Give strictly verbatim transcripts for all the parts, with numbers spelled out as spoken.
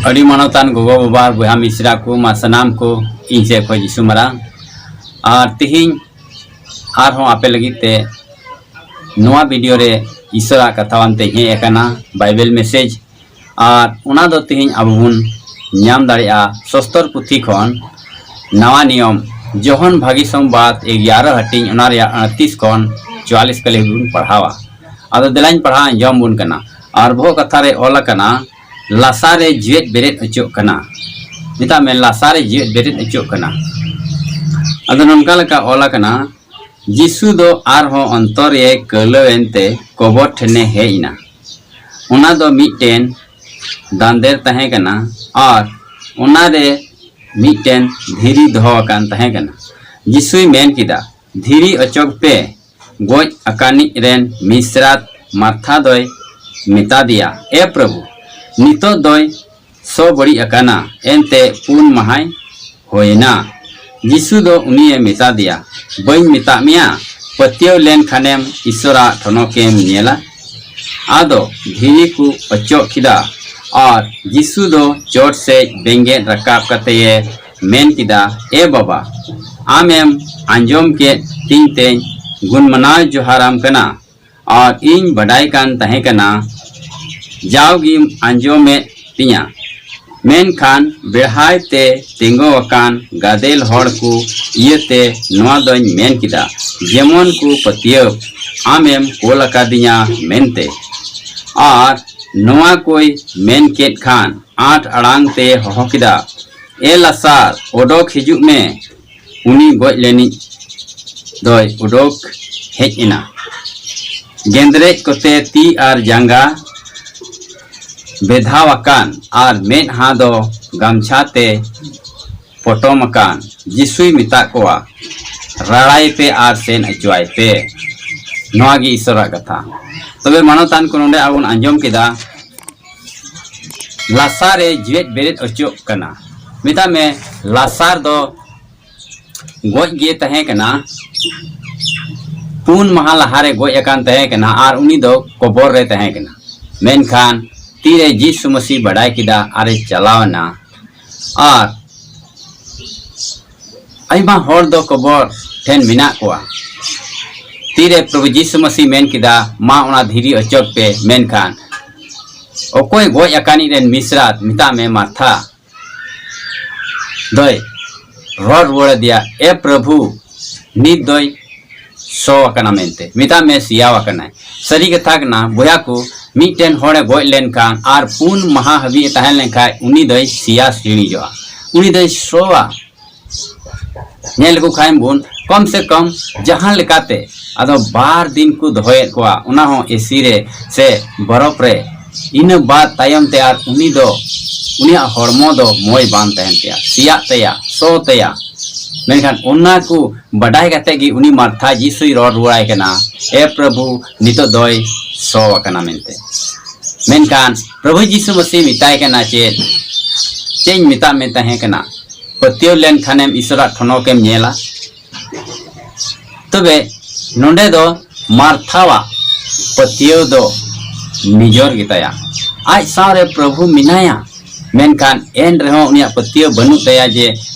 ᱟᱹᱰᱤ ᱢᱟᱱᱚᱛᱟᱱ ᱜᱚᱜᱚ ᱵᱟᱵᱟ, ᱵᱚᱭᱦᱟ ᱢᱤᱥᱨᱟ ᱠᱚ, ᱢᱟ ᱥᱟᱱᱟᱢ ᱠᱚ ᱤᱧ ᱥᱮᱫ ᱠᱷᱚᱱ ᱡᱤᱥᱩ ᱢᱟᱨᱟᱝ᱾ ᱟᱨ ᱛᱤᱦᱤᱧ ᱟᱨᱦᱚᱸ ᱟᱯᱮ ᱞᱟᱹᱜᱤᱫ ᱛᱮ ᱱᱚᱣᱟ ᱵᱷᱤᱰᱤᱭᱳ ᱨᱮ ᱤᱥᱚᱨᱟᱜ ᱠᱟᱛᱷᱟ ᱟᱱᱛᱮ ᱦᱮᱡ ᱟᱠᱟᱱᱟ, ᱵᱟᱭᱵᱮᱞ ᱢᱮᱥᱮᱡᱽ᱾ ᱟᱨ ᱚᱱᱟ ᱫᱚ ᱛᱤᱦᱤᱧ ᱟᱵᱚ ᱵᱚᱱ ᱧᱟᱢ ᱫᱟᱲᱮᱭᱟᱜᱼᱟ ᱥᱚᱥᱛᱚᱨ ᱯᱩᱛᱷᱤ ᱠᱷᱚᱱ, ᱱᱟᱣᱟ ᱱᱤᱭᱚᱢ, ᱡᱚᱦᱚᱱ ᱵᱷᱟᱹᱜᱤ ᱥᱚᱢᱵᱟᱫ ᱮᱜᱟᱨᱚ ᱦᱟᱹᱴᱤᱧ, ᱚᱱᱟ ᱨᱮᱭᱟᱜ ᱟᱹᱲᱛᱤᱥ ᱠᱷᱚᱱ ᱪᱩᱣᱟᱞᱤᱥ ᱠᱟᱹᱞᱤ ᱵᱚᱱ ᱯᱟᱲᱦᱟᱣᱟ᱾ ᱟᱫᱚ ᱫᱮᱞᱟᱧ ᱯᱟᱲᱦᱟᱣ ᱟᱸᱡᱚᱢ ᱵᱚᱱ ᱠᱟᱱᱟ᱾ ᱟᱨ ᱵᱚᱦᱚᱜ ᱠᱟᱛᱷᱟ ᱨᱮ ᱚᱞ ᱟᱠᱟᱱᱟ, ᱞᱟᱥᱟᱨ ᱮ ᱡᱤᱣᱮᱫ ᱵᱮᱨᱮᱫ ᱦᱚᱪᱚᱜ ᱠᱟᱱᱟ᱾ ᱢᱮᱛᱟᱜ ᱢᱮ, ᱞᱟᱥᱟᱨ ᱮ ᱡᱤᱣᱮᱫ ᱵᱮᱨᱮᱫ ᱦᱚᱪᱚᱜ ᱠᱟᱱᱟ᱾ ᱟᱫᱚ ᱱᱚᱝᱠᱟ ᱞᱮᱠᱟ ᱚᱞ ᱟᱠᱟᱱᱟ, ᱡᱤᱥᱩ ᱫᱚ ᱟᱨᱦᱚᱸ ᱚᱱᱛᱚᱨ ᱨᱮ ᱠᱟᱹᱣᱞᱟᱹᱣ ᱮᱱᱛᱮ ᱠᱚᱵᱚᱨ ᱴᱷᱮᱱᱮ ᱦᱮᱡ ᱮᱱᱟ᱾ ᱚᱱᱟ ᱫᱚ ᱢᱤᱫᱴᱮᱱ ᱫᱟᱱᱫᱮᱨ ᱛᱟᱦᱮᱸ ᱠᱟᱱᱟ ᱟᱨ ᱚᱱᱟᱨᱮ ᱢᱤᱫᱴᱮᱱ ᱫᱷᱤᱨᱤ ᱫᱚᱦᱚ ᱟᱠᱟᱱ ᱛᱟᱦᱮᱸ ᱠᱟᱱᱟ᱾ ᱡᱤᱥᱩᱭ ᱢᱮᱱ ᱠᱮᱫᱟ, "ᱫᱷᱤᱨᱤ ᱚᱪᱚᱜ ᱯᱮ᱾" ᱜᱚᱡ ᱟᱠᱟᱱᱤᱡ ᱨᱮᱱ ᱢᱤᱥᱨᱟᱛ ᱢᱟᱨᱛᱷᱟ ᱫᱚᱭ ᱢᱮᱛᱟ ᱫᱮᱭᱟ, "ᱮ ᱯᱨᱚᱵᱷᱩ, ᱱᱤᱛᱚᱜ ᱫᱚᱭ ᱥᱚ ᱵᱟᱹᱲᱤᱡ ᱟᱠᱟᱱᱟ, ᱮᱱᱛᱮ ᱯᱩᱱ ᱢᱟᱦᱟᱭ ᱦᱩᱭᱮᱱᱟ᱾" ᱡᱤᱥᱩ ᱫᱚ ᱩᱱᱤᱭᱮ ᱢᱮᱛᱟ ᱫᱮᱭᱟ, "ᱵᱟᱹᱧ ᱢᱮᱛᱟᱜ ᱢᱮᱭᱟ, ᱯᱟᱹᱛᱭᱟᱹᱣ ᱞᱮᱱ ᱠᱷᱟᱱᱮᱢ ᱤᱥᱚᱨᱟᱜ ᱴᱷᱚᱱᱚᱠᱮᱢ ᱧᱮᱞᱟ?" ᱟᱫᱚ ᱫᱷᱤᱨᱤ ᱠᱚ ᱚᱪᱚᱜ ᱠᱮᱫᱟ ᱟᱨ ᱡᱤᱥᱩ ᱫᱚ ᱪᱚᱴ ᱥᱮᱫ ᱵᱮᱸᱜᱮᱫ ᱨᱟᱠᱟᱵ ᱠᱟᱛᱮᱭᱮ ᱢᱮᱱ ᱠᱮᱫᱟ, "ᱮ ᱵᱟᱵᱟ, ᱟᱢᱮᱢ ᱟᱸᱡᱚᱢ ᱠᱮᱫ ᱛᱤᱧ ᱛᱮᱧ ᱜᱩᱱᱢᱟᱱᱟᱣ ᱡᱚᱦᱟᱨᱟᱢ ᱠᱟᱱᱟ᱾ ᱟᱨ ᱤᱧ ᱵᱟᱰᱟᱭ ᱠᱟᱱ ᱛᱟᱦᱮᱸ ᱠᱟᱱᱟ, ᱡᱟᱣᱜᱮᱢ ᱟᱸᱡᱚᱢᱮᱫ ᱛᱤᱧᱟ, ᱢᱮᱱᱠᱷᱟᱱ ᱵᱮᱲᱦᱟᱭ ᱛᱮ ᱛᱤᱸᱜᱩ ᱟᱠᱟᱱ ᱜᱟᱫᱮᱞ ᱦᱚᱲ ᱠᱚ ᱤᱭᱟᱹᱛᱮ ᱱᱚᱣᱟ ᱫᱚᱧ ᱢᱮᱱ ᱠᱮᱫᱟ, ᱡᱮᱢᱚᱱ ᱠᱚ ᱯᱟᱹᱛᱭᱟᱹᱣ ᱟᱢᱮᱢ ᱠᱳᱞ ᱟᱠᱟᱫᱤᱧᱟ ᱢᱮᱱᱛᱮ᱾" ᱟᱨ ᱱᱚᱣᱟ ᱠᱚᱭ ᱢᱮᱱ ᱠᱮᱫ ᱠᱷᱟᱱ ᱟᱸᱴ ᱟᱲᱟᱝ ᱛᱮ ᱦᱚᱦᱚ ᱠᱮᱫᱟ, "ᱮ ᱞᱟᱥᱟᱨ, ᱚᱰᱚᱠ ᱦᱤᱡᱩᱜ ᱢᱮ!" ᱩᱱᱤ ᱜᱚᱡ ᱞᱮᱱᱤᱡ ᱫᱚᱭ ᱩᱰᱩᱠ ᱦᱮᱡ ᱮᱱᱟ, ᱜᱮᱸᱫᱽᱨᱮᱡ ᱠᱚᱛᱮ ᱛᱤ ᱟᱨ ᱡᱟᱸᱜᱟ ᱵᱮᱫᱷᱟᱣ ᱟᱠᱟᱱ ᱟᱨ ᱢᱮᱫᱦᱟ ᱫᱚ ᱜᱟᱢᱪᱷᱟ ᱛᱮ ᱯᱚᱴᱚᱢ ᱟᱠᱟᱱ᱾ ᱡᱤᱥᱩᱭ ᱢᱮᱛᱟᱜ ᱠᱚᱣᱟ, "ᱨᱟᱲᱟᱭᱮ ᱯᱮ ᱟᱨ ᱥᱮᱱ ᱦᱚᱪᱚᱣᱟᱭ ᱯᱮ᱾" ᱱᱚᱣᱟ ᱜᱮ ᱤᱥᱚᱨᱟᱜ ᱠᱟᱛᱷᱟ᱾ ᱛᱚᱵᱮ ᱢᱟᱱᱚᱛᱟᱱ ᱠᱚ, ᱱᱚᱰᱮ ᱟᱵᱚ ᱵᱚᱱ ᱟᱸᱡᱚᱢ ᱠᱮᱫᱟ, ᱞᱟᱥᱟᱨ ᱮ ᱡᱤᱣᱮᱫ ᱵᱮᱨᱮᱫ ᱦᱚᱪᱚᱜ ᱠᱟᱱᱟ᱾ ᱢᱮᱛᱟᱜ ᱢᱮ, ᱞᱟᱥᱟᱨ ᱫᱚ ᱜᱚᱡ ᱜᱮ ᱛᱟᱦᱮᱸ ᱠᱟᱱᱟ᱾ ᱯᱩᱱ ᱢᱟᱦᱟ ᱞᱟᱦᱟᱨᱮ ᱜᱚᱡ ᱟᱠᱟᱱ ᱛᱟᱦᱮᱸ ᱠᱟᱱᱟ ᱟᱨ ᱩᱱᱤ ᱫᱚ ᱠᱚᱵᱚᱨ ᱨᱮ ᱛᱟᱦᱮᱸ ᱠᱟᱱᱟ᱾ ᱢᱮᱱᱠᱷᱟᱱ ᱛᱤᱨᱮ ᱡᱤᱥᱩ ᱢᱟᱹᱥᱤ ᱵᱟᱰᱟᱭ ᱠᱮᱫᱟ ᱟᱨᱮ ᱪᱟᱞᱟᱣ ᱮᱱᱟ᱾ ᱟᱨ ᱟᱭᱢᱟ ᱦᱚᱲ ᱫᱚ ᱠᱚᱵᱚᱨ ᱴᱷᱮᱱ ᱢᱮᱱᱟᱜ ᱠᱚᱣᱟ᱾ ᱛᱤᱨᱮ ᱯᱨᱚᱵᱷᱩ ᱡᱤᱥᱩ ᱢᱟᱹᱥᱤ ᱢᱮᱱ ᱠᱮᱫᱟ, "ᱢᱟ ᱚᱱᱟ ᱫᱷᱤᱨᱤ ᱚᱪᱚᱜ ᱯᱮ," ᱢᱮᱱᱠᱷᱟᱱ ᱚᱠᱚᱭ ᱜᱚᱡ ᱟᱠᱟᱱᱤᱡ ᱨᱮᱱ ᱢᱤᱥᱨᱟᱛ, ᱢᱮᱛᱟᱜ ᱢᱮ ᱢᱟᱨᱛᱷᱟ, ᱫᱚᱭ ᱨᱚᱲ ᱨᱩᱣᱟᱹᱲ ᱟᱫᱮᱭᱟ, "ᱮ ᱯᱨᱚᱵᱷᱩ, ᱱᱤᱛ ᱫᱚᱭ ᱥᱚ ᱟᱠᱟᱱᱟ ᱢᱮᱱᱛᱮ, ᱢᱮᱛᱟᱜ ᱢᱮ ᱥᱮᱭᱟᱣ ᱟᱠᱟᱱᱟᱭ᱾" ᱥᱟᱹᱨᱤ ᱠᱟᱛᱷᱟ ᱠᱟᱱᱟ ᱵᱚᱭᱦᱟ ᱠᱚ, ᱢᱤᱫᱴᱮᱱ ᱦᱚᱲᱮ ᱜᱚᱡ ᱞᱮᱱᱠᱷᱟᱱ ᱟᱨ ᱯᱩᱱ ᱢᱟᱦᱟ ᱦᱟᱹᱵᱤᱡ ᱮ ᱛᱟᱦᱮᱸ ᱞᱮᱱᱠᱷᱟᱱ ᱩᱱᱤ ᱫᱚᱭ ᱥᱮᱭᱟ ᱥᱤᱬᱤᱡᱚᱜᱼᱟ, ᱩᱱᱤ ᱫᱚᱭ ᱥᱚᱣᱟ᱾ ᱧᱮᱞ ᱞᱮᱠᱚ ᱠᱷᱟᱱ ᱵᱚᱱ ᱠᱚᱢ ᱥᱮ ᱠᱚᱢ ᱡᱟᱦᱟᱸ ᱞᱮᱠᱟᱛᱮ, ᱟᱫᱚ ᱵᱟᱨ ᱫᱤᱱ ᱠᱚ ᱫᱚᱦᱚᱭᱮᱫ ᱠᱚᱣᱟ, ᱚᱱᱟ ᱦᱚᱸ ᱮᱥᱤ ᱨᱮ ᱥᱮ ᱵᱚᱨᱚᱯ ᱨᱮ᱾ ᱤᱱᱟᱹ ᱵᱟᱫ ᱛᱟᱭᱚᱢ ᱛᱮ ᱟᱨ ᱩᱱᱤ ᱫᱚ, ᱩᱱᱤᱭᱟᱜ ᱦᱚᱲᱢᱚ ᱫᱚ ᱢᱚᱡᱽ ᱵᱟᱝ ᱛᱟᱦᱮᱱ ᱛᱟᱭᱟ, ᱥᱮᱭᱟᱜ ᱛᱟᱭᱟ, ᱥᱚ ᱛᱟᱭᱟ᱾ ᱢᱮᱱᱠᱷᱟᱱ ᱚᱱᱟ ᱠᱚ ᱵᱟᱰᱟᱭ ᱠᱟᱛᱮ ᱜᱮ ᱩᱱᱤ ᱢᱟᱨᱛᱷᱟ ᱡᱤᱥᱩᱭ ᱨᱚᱲ ᱨᱩᱣᱟᱹᱲᱟᱭ ᱠᱟᱱᱟ, "ᱮ ᱯᱨᱚᱵᱷᱩ, ᱱᱤᱛᱚᱜ ᱫᱚᱭ ᱥᱚ ᱟᱠᱟᱱᱟ" ᱢᱮᱱᱛᱮ᱾ ᱢᱮᱱᱠᱷᱟᱱ ᱯᱨᱚᱵᱷᱩ ᱡᱤᱥᱩ ᱢᱟᱹᱥᱤ ᱢᱮᱛᱟᱭ ᱠᱟᱱᱟ, "ᱪᱮᱫ, ᱪᱮᱫ ᱤᱧ ᱢᱮᱛᱟᱜ ᱢᱮ ᱛᱟᱦᱮᱸ ᱠᱟᱱᱟ? ᱯᱟᱹᱛᱭᱟᱹᱣ ᱞᱮᱱᱠᱷᱟᱱᱮᱢ ᱤᱥᱚᱨᱟᱜ ᱴᱷᱚᱱᱚᱠᱮᱢ ᱧᱮᱞᱟ᱾" ᱛᱚᱵᱮ ᱱᱚᱰᱮ ᱫᱚ ᱢᱟᱨᱛᱷᱟᱣᱟᱜ ᱯᱟᱹᱛᱭᱟᱹᱣ ᱫᱚ ᱱᱤᱡᱚᱨ ᱜᱮᱛᱟᱭᱟ᱾ ᱟᱡ ᱥᱟᱶᱨᱮ ᱯᱨᱚᱵᱷᱩ ᱢᱮᱱᱟᱭᱟ, ᱢᱮᱱᱠᱷᱟᱱ ᱮᱱ ᱨᱮᱦᱚᱸ ᱩᱱᱤᱭᱟᱜ ᱯᱟᱹᱛᱭᱟᱹᱣ ᱵᱟᱹᱱᱩᱜ ᱛᱟᱭᱟ ᱡᱮ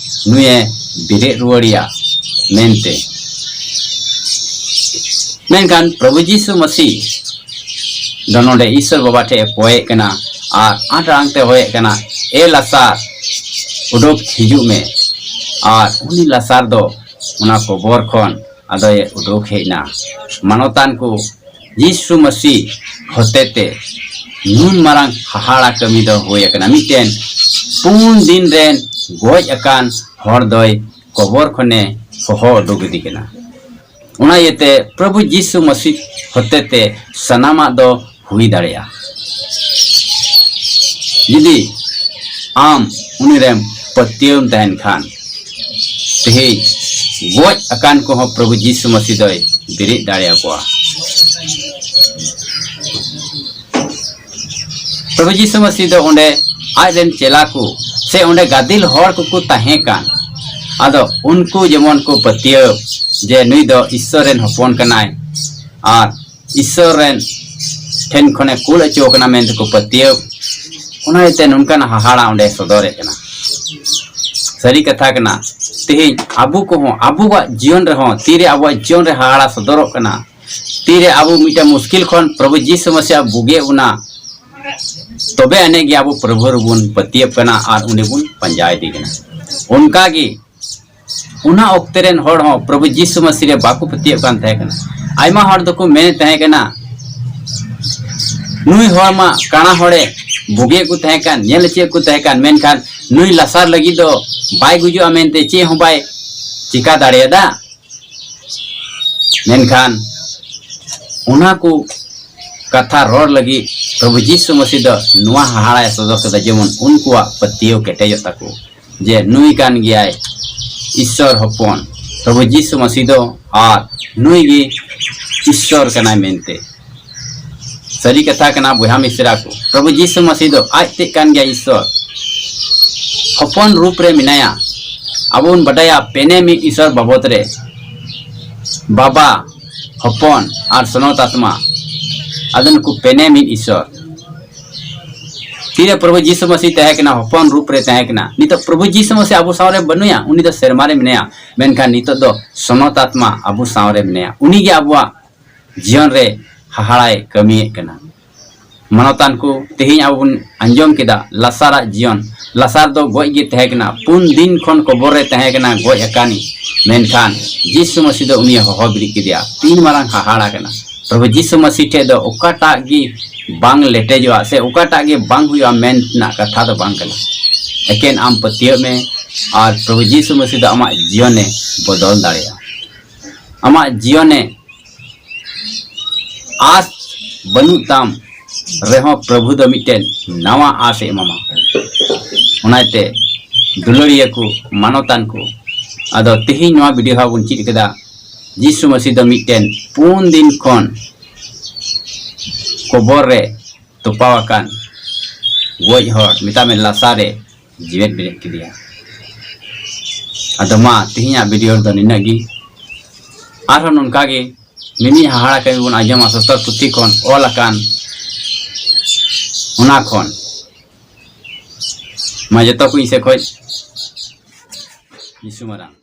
ᱱᱩᱭᱮ ᱵᱮᱨᱮᱫ ᱨᱩᱣᱟᱹᱲᱮᱭᱟ ᱢᱮᱱᱛᱮ᱾ ᱢᱮᱱᱠᱷᱟᱱ ᱯᱨᱚᱵᱷᱩ ᱡᱤᱥᱩ ᱢᱟᱹᱥᱤ ᱫᱚ ᱱᱚᱰᱮ ᱤᱥᱥᱚᱨ ᱵᱟᱵᱟ ᱴᱷᱮᱡ ᱮ ᱠᱚᱭᱮᱫ ᱠᱟᱱᱟ ᱟᱨ ᱟᱸᱴ ᱟᱲᱟᱝ ᱛᱮ ᱦᱚᱭᱮᱫ ᱠᱟᱱᱟ, "ᱮ ᱞᱟᱥᱟᱨ, ᱩᱰᱩᱠ ᱦᱤᱡᱩᱜ ᱢᱮ᱾" ᱟᱨ ᱩᱱᱤ ᱞᱟᱥᱟᱨ ᱫᱚ ᱚᱱᱟ ᱠᱚᱵᱚᱨ ᱠᱷᱚᱱ ᱟᱫᱚᱭ ᱩᱰᱩᱠ ᱦᱮᱡ ᱮᱱᱟ᱾ ᱢᱟᱱᱚᱛᱟᱱ ᱠᱚ, ᱡᱤᱥᱩ ᱢᱟᱹᱥᱤ ᱦᱚᱛᱮᱛᱮ ᱱᱩᱱ ᱢᱟᱨᱟᱝ ᱦᱟᱦᱟᱲᱟ ᱠᱟᱹᱢᱤ ᱫᱚ ᱦᱩᱭ ᱟᱠᱟᱱᱟ᱾ ᱢᱤᱫᱴᱮᱱ ᱯᱩᱱ ᱫᱤᱱ ᱨᱮᱱ ᱜᱚᱡ ᱟᱠᱟᱱ ᱦᱚᱲ ᱫᱚᱭ ᱠᱚᱵᱚᱨ ᱠᱷᱚᱱᱮ ᱦᱚᱦᱚ ᱩᱰᱩᱠ ᱤᱫᱤ ᱠᱟᱱᱟ᱾ ᱚᱱᱟ ᱤᱭᱟᱹᱛᱮ ᱯᱨᱚᱵᱷᱩ ᱡᱤᱥᱩ ᱢᱟᱹᱥᱤ ᱦᱚᱛᱮᱛᱮ ᱥᱟᱱᱟᱢᱟᱜ ᱫᱚ ᱦᱩᱭ ᱫᱟᱲᱮᱭᱟᱜᱼᱟ᱾ ᱡᱩᱫᱤ ᱟᱢ ᱩᱱᱤ ᱨᱮᱢ ᱯᱟᱹᱛᱭᱟᱹᱣ ᱛᱟᱦᱮᱱ ᱠᱷᱟᱱ, ᱛᱮᱦᱮᱧ ᱜᱚᱡ ᱟᱠᱟᱱ ᱠᱚᱦᱚᱸ ᱯᱨᱚᱵᱷᱩ ᱡᱤᱥᱩ ᱢᱟᱹᱥᱤ ᱫᱚᱭ ᱵᱮᱨᱮᱫ ᱫᱟᱲᱮᱭᱟᱠᱚᱣᱟ᱾ ᱯᱨᱚᱵᱷᱩ ᱡᱤᱥᱩ ᱢᱟᱹᱥᱤ ᱫᱚ ᱚᱸᱰᱮ ᱟᱡ ᱨᱮᱱ ᱪᱮᱞᱟ ᱠᱚ ᱥᱮ ᱚᱸᱰᱮ ᱜᱟᱫᱮᱞ ᱦᱚᱲ ᱠᱚᱠᱚ ᱛᱟᱦᱮᱸ ᱠᱟᱱ, ᱟᱫᱚ ᱩᱱᱠᱩ ᱡᱮᱢᱚᱱ ᱠᱚ ᱯᱟᱹᱛᱭᱟᱹᱣ ᱡᱮ ᱱᱩᱭ ᱫᱚ ᱤᱥᱥᱚᱨ ᱨᱮᱱ ᱦᱚᱯᱚᱱ ᱠᱟᱱᱟᱭ ᱟᱨ ᱤᱥᱥᱚᱨ ᱨᱮᱱ ᱴᱷᱮᱱ ᱠᱷᱚᱱᱮ ᱠᱩᱞ ᱦᱚᱪᱚ ᱟᱠᱟᱱᱟ ᱢᱮᱱᱛᱮ ᱠᱚ ᱯᱟᱹᱛᱭᱟᱹᱣ᱾ ᱚᱱᱟ ᱤᱭᱟᱹᱛᱮ ᱱᱚᱝᱠᱟᱱ ᱦᱟᱦᱟᱲᱟ ᱚᱸᱰᱮ ᱥᱚᱫᱚᱨᱮᱫ ᱠᱟᱱᱟ᱾ ᱥᱟᱹᱨᱤ ᱠᱟᱛᱷᱟ ᱠᱟᱱᱟ, ᱛᱮᱦᱮᱧ ᱟᱵᱚ ᱠᱚᱦᱚᱸ ᱟᱵᱚᱣᱟᱜ ᱡᱤᱭᱚᱱ ᱨᱮᱦᱚᱸ ᱛᱤᱨᱮ ᱟᱵᱚᱣᱟᱜ ᱡᱤᱭᱚᱱ ᱨᱮ ᱦᱟᱦᱟᱲᱟ ᱥᱚᱫᱚᱨᱚᱜ ᱠᱟᱱᱟ, ᱛᱤᱨᱮ ᱟᱵᱚ ᱢᱤᱫᱴᱟᱝ ᱢᱩᱥᱠᱤᱞ ᱠᱷᱚᱱ ᱯᱨᱚᱵᱷᱩ ᱡᱤᱥᱩ ᱢᱟᱥᱤᱦ ᱵᱩᱜᱮ ᱵᱚᱱᱟ, ᱛᱚᱵᱮ ᱟᱹᱱᱤᱡ ᱜᱮ ᱟᱵᱚ ᱯᱨᱚᱵᱷᱩ ᱨᱮᱵᱚᱱ ᱯᱟᱹᱛᱭᱟᱹᱜ ᱠᱟᱱᱟ ᱟᱨ ᱩᱱᱤ ᱵᱚᱱ ᱯᱟᱸᱡᱟ ᱤᱫᱤ ᱠᱟᱱᱟ᱾ ᱚᱱᱠᱟ ᱜᱮ ᱚᱱᱟ ᱚᱠᱛᱮ ᱨᱮᱱ ᱦᱚᱲ ᱦᱚᱸ ᱯᱨᱚᱵᱷᱩ ᱡᱤᱥᱩ ᱢᱟᱥᱤᱦ ᱨᱮ ᱵᱟᱠᱚ ᱯᱟᱹᱛᱭᱟᱹᱜ ᱠᱟᱱ ᱛᱟᱦᱮᱸ ᱠᱟᱱᱟ᱾ ᱟᱭᱢᱟ ᱦᱚᱲ ᱫᱚᱠᱚ ᱢᱮᱱᱮᱫ ᱛᱟᱦᱮᱸ ᱠᱟᱱᱟ, ᱱᱩᱭ ᱦᱚᱲ ᱢᱟ ᱠᱟᱬᱟ ᱦᱚᱲᱮ ᱵᱩᱜᱮᱫ ᱠᱚ ᱛᱟᱦᱮᱸ ᱠᱟᱱ, ᱧᱮᱞ ᱦᱚᱪᱚᱭᱮᱫ ᱠᱚ ᱛᱟᱦᱮᱸ ᱠᱟᱱ, ᱢᱮᱱᱠᱷᱟᱱ ᱱᱩᱭ ᱞᱟᱥᱟᱨ ᱞᱟᱹᱜᱤᱫ ᱫᱚ ᱵᱟᱭ ᱜᱩᱡᱩᱜᱼᱟ ᱢᱮᱱᱛᱮ ᱪᱮᱫ ᱦᱚᱸ ᱵᱟᱭ ᱪᱤᱠᱟ ᱫᱟᱲᱮᱭᱟᱫᱟ᱾ ᱢᱮᱱᱠᱷᱟᱱ ᱚᱱᱟ ᱠᱚ ᱠᱟᱛᱷᱟ ᱨᱚᱲ ᱞᱟᱹᱜᱤᱫ ᱯᱨᱚᱵᱷᱩ ᱡᱤᱥᱩ ᱢᱟᱥᱤᱦ ᱫᱚ ᱱᱚᱣᱟ ᱦᱟᱦᱟᱲᱟᱭ ᱥᱚᱫᱚᱨ ᱠᱮᱫᱟ, ᱡᱮᱢᱚᱱ ᱩᱱᱠᱩᱣᱟᱜ ᱯᱟᱹᱛᱭᱟᱹᱣ ᱠᱮᱴᱮᱡᱚᱜ ᱛᱟᱠᱚ, ᱡᱮ ᱱᱩᱭ ᱠᱟᱱ ᱜᱮᱭᱟᱭ ᱤᱥᱥᱚᱨ ᱦᱚᱯᱚᱱ, ᱯᱨᱚᱵᱷᱩ ᱡᱤᱥᱩ ᱢᱟᱥᱤᱦ ᱫᱚ, ᱟᱨ ᱱᱩᱭ ᱜᱮ ᱤᱥᱥᱚᱨ ᱠᱟᱱᱟᱭ ᱢᱮᱱᱛᱮ᱾ ᱥᱟᱹᱨᱤ ᱠᱟᱛᱷᱟ ᱠᱟᱱᱟ ᱵᱚᱭᱦᱟ ᱢᱤᱥᱨᱟ ᱠᱚ, ᱯᱨᱚᱵᱷᱩ ᱡᱤᱥᱩ ᱢᱟᱥᱤᱦ ᱫᱚ ᱟᱡ ᱛᱮᱫ ᱠᱟᱱ ᱜᱮᱭᱟᱭ ᱤᱥᱥᱚᱨ, ᱦᱚᱯᱚᱱ ᱨᱩᱯ ᱨᱮ ᱢᱮᱱᱟᱭᱟ᱾ ᱟᱵᱚ ᱵᱚᱱ ᱵᱟᱰᱟᱭᱟ ᱯᱮᱱᱮ ᱢᱤᱫ ᱤᱥᱥᱚᱨ ᱵᱟᱵᱚᱫ ᱨᱮ, ᱵᱟᱵᱟ, ᱦᱚᱯᱚᱱ ᱟᱨ ᱥᱚᱱᱚᱛ ᱟᱛᱢᱟ᱾ ᱟᱫᱚ ᱱᱩᱠᱩ ᱯᱮᱱᱮ ᱢᱤᱫ ᱤᱥᱥᱚᱨ᱾ ᱛᱤᱨᱮ ᱯᱨᱚᱵᱷᱩ ᱡᱤᱥᱩ ᱢᱟᱥᱤᱦ ᱛᱟᱦᱮᱸ ᱠᱟᱱᱟ, ᱦᱚᱯᱚᱱ ᱨᱩᱯ ᱨᱮ ᱛᱟᱦᱮᱸ ᱠᱟᱱᱟ᱾ ᱱᱤᱛᱚᱜ ᱯᱨᱚᱵᱷᱩ ᱡᱤᱥᱩ ᱢᱟᱥᱤᱦ ᱟᱵᱚ ᱥᱟᱶ ᱨᱮ ᱵᱟᱹᱱᱩᱭᱟ, ᱩᱱᱤ ᱫᱚ ᱥᱮᱨᱢᱟ ᱨᱮ ᱢᱮᱱᱟᱭᱟ, ᱢᱮᱱᱠᱷᱟᱱ ᱱᱤᱛᱚᱜ ᱫᱚ ᱥᱚᱱᱚᱛ ᱟᱛᱢᱟ ᱟᱵᱚ ᱥᱟᱶ ᱨᱮ ᱢᱮᱱᱟᱭᱟ᱾ ᱩᱱᱤ ᱜᱮ ᱟᱵᱚᱣᱟᱜ ᱡᱤᱭᱚᱱ ᱨᱮ ᱦᱟᱦᱟᱲᱟᱭ ᱠᱟᱹᱢᱤᱭᱮᱫ ᱠᱟᱱᱟ᱾ ᱢᱟᱱᱚᱛᱟᱱ ᱠᱚ, ᱛᱮᱦᱮᱧ ᱟᱵᱚ ᱵᱚᱱ ᱟᱸᱡᱚᱢ ᱠᱮᱫᱟ ᱞᱟᱥᱟᱨᱟᱜ ᱡᱤᱭᱚᱱ᱾ ᱞᱟᱥᱟᱨ ᱫᱚ ᱜᱚᱡ ᱜᱮ ᱛᱟᱦᱮᱸ ᱠᱟᱱᱟ, ᱯᱩᱱ ᱫᱤᱱ ᱠᱷᱚᱱ ᱠᱚᱵᱚᱨ ᱨᱮ ᱛᱟᱦᱮᱸ ᱠᱟᱱᱟ, ᱜᱚᱡ ᱟᱠᱟᱱᱤᱡ᱾ ᱢᱮᱱᱠᱷᱟᱱ ᱡᱤᱥᱩ ᱢᱟᱹᱥᱤ ᱫᱚ ᱩᱱᱤᱭ ᱦᱚᱦᱚ ᱵᱮᱨᱮᱫ ᱠᱮᱫᱮᱭᱟ᱾ ᱛᱤᱱ ᱢᱟᱨᱟᱝ ᱦᱟᱦᱟᱲᱟ ᱠᱟᱱᱟ! ᱯᱨᱚᱵᱷᱩ ᱡᱤᱥᱩ ᱢᱟᱹᱥᱤ ᱴᱷᱮᱡ ᱫᱚ ᱚᱠᱟᱴᱟᱜ ᱜᱮ ᱵᱟᱝ ᱞᱮᱴᱮᱡᱚᱜᱼᱟ ᱥᱮ ᱚᱠᱟᱴᱟᱜ ᱜᱮ ᱵᱟᱝ ᱦᱩᱭᱩᱜᱼᱟ ᱢᱮᱱ ᱨᱮᱱᱟᱜ ᱠᱟᱛᱷᱟ ᱫᱚ ᱵᱟᱝ ᱠᱟᱱᱟ᱾ ᱮᱠᱮᱱ ᱟᱢ ᱯᱟᱹᱛᱭᱟᱹᱜ ᱢᱮ ᱟᱨ ᱯᱨᱚᱵᱷᱩ ᱡᱤᱥᱩ ᱢᱟᱹᱥᱤ ᱫᱚ ᱟᱢᱟᱜ ᱡᱤᱭᱚᱱᱮ ᱵᱚᱫᱚᱞ ᱫᱟᱲᱮᱭᱟᱜᱼᱟ᱾ ᱟᱢᱟᱜ ᱡᱤᱭᱚᱱᱮ ᱟᱸᱥ ᱵᱟᱹᱱᱩᱜ ᱛᱟᱢ ᱨᱮᱦᱚᱸ ᱯᱨᱚᱵᱷᱩ ᱫᱚ ᱢᱤᱫᱴᱮᱱ ᱱᱟᱣᱟ ᱟᱸᱥ ᱮ ᱮᱢᱟᱢᱟ᱾ ᱚᱱᱟᱛᱮ ᱫᱩᱞᱟᱹᱲᱤᱭᱟᱹ ᱠᱚ, ᱢᱟᱱᱚᱛᱟᱱ ᱠᱚ, ᱟᱫᱚ ᱛᱮᱦᱮᱧ ᱱᱚᱣᱟ ᱵᱷᱤᱰᱤᱭᱳ ᱦᱟᱸᱜ ᱵᱚᱱ ᱪᱮᱫ ᱠᱮᱫᱟ, ᱡᱤᱥᱩ ᱢᱟᱹᱥᱤ ᱫᱚ ᱢᱤᱫᱴᱮᱱ ᱯᱩᱱ ᱫᱤᱱ ᱠᱷᱚᱱ ᱠᱚᱵᱚᱨ ᱨᱮ ᱛᱚᱯᱟᱣ ᱟᱠᱟᱱ ᱜᱚᱡ ᱦᱚᱲ, ᱢᱮᱛᱟᱜ ᱢᱮ ᱞᱟᱥᱟᱨᱮ ᱡᱤᱣᱮᱫ ᱵᱮᱨᱮᱫ ᱠᱮᱫᱮᱭᱟ᱾ ᱟᱫᱚ ᱢᱟ ᱛᱮᱦᱮᱧᱟᱜ ᱵᱷᱤᱰᱤᱭᱳ ᱨᱮᱫᱚ ᱱᱤᱱᱟᱹᱜ ᱜᱮ᱾ ᱟᱨᱦᱚᱸ ᱱᱚᱝᱠᱟ ᱜᱮ ᱢᱤᱢᱤᱫ ᱦᱟᱦᱟᱲᱟ ᱠᱟᱹᱢᱤ ᱵᱚᱱ ᱟᱸᱡᱚᱢᱟ ᱥᱚᱥᱛᱚᱨ ᱯᱩᱛᱷᱤ ᱠᱷᱚᱱ ᱚᱞ ᱟᱠᱟᱱ, ᱚᱱᱟ ᱠᱷᱚᱱ᱾ ᱢᱟ ᱡᱚᱛᱚ ᱠᱚ ᱤᱧ ᱥᱮᱫ ᱠᱷᱚᱱ ᱡᱤᱥᱩ ᱢᱟᱨᱟᱝ᱾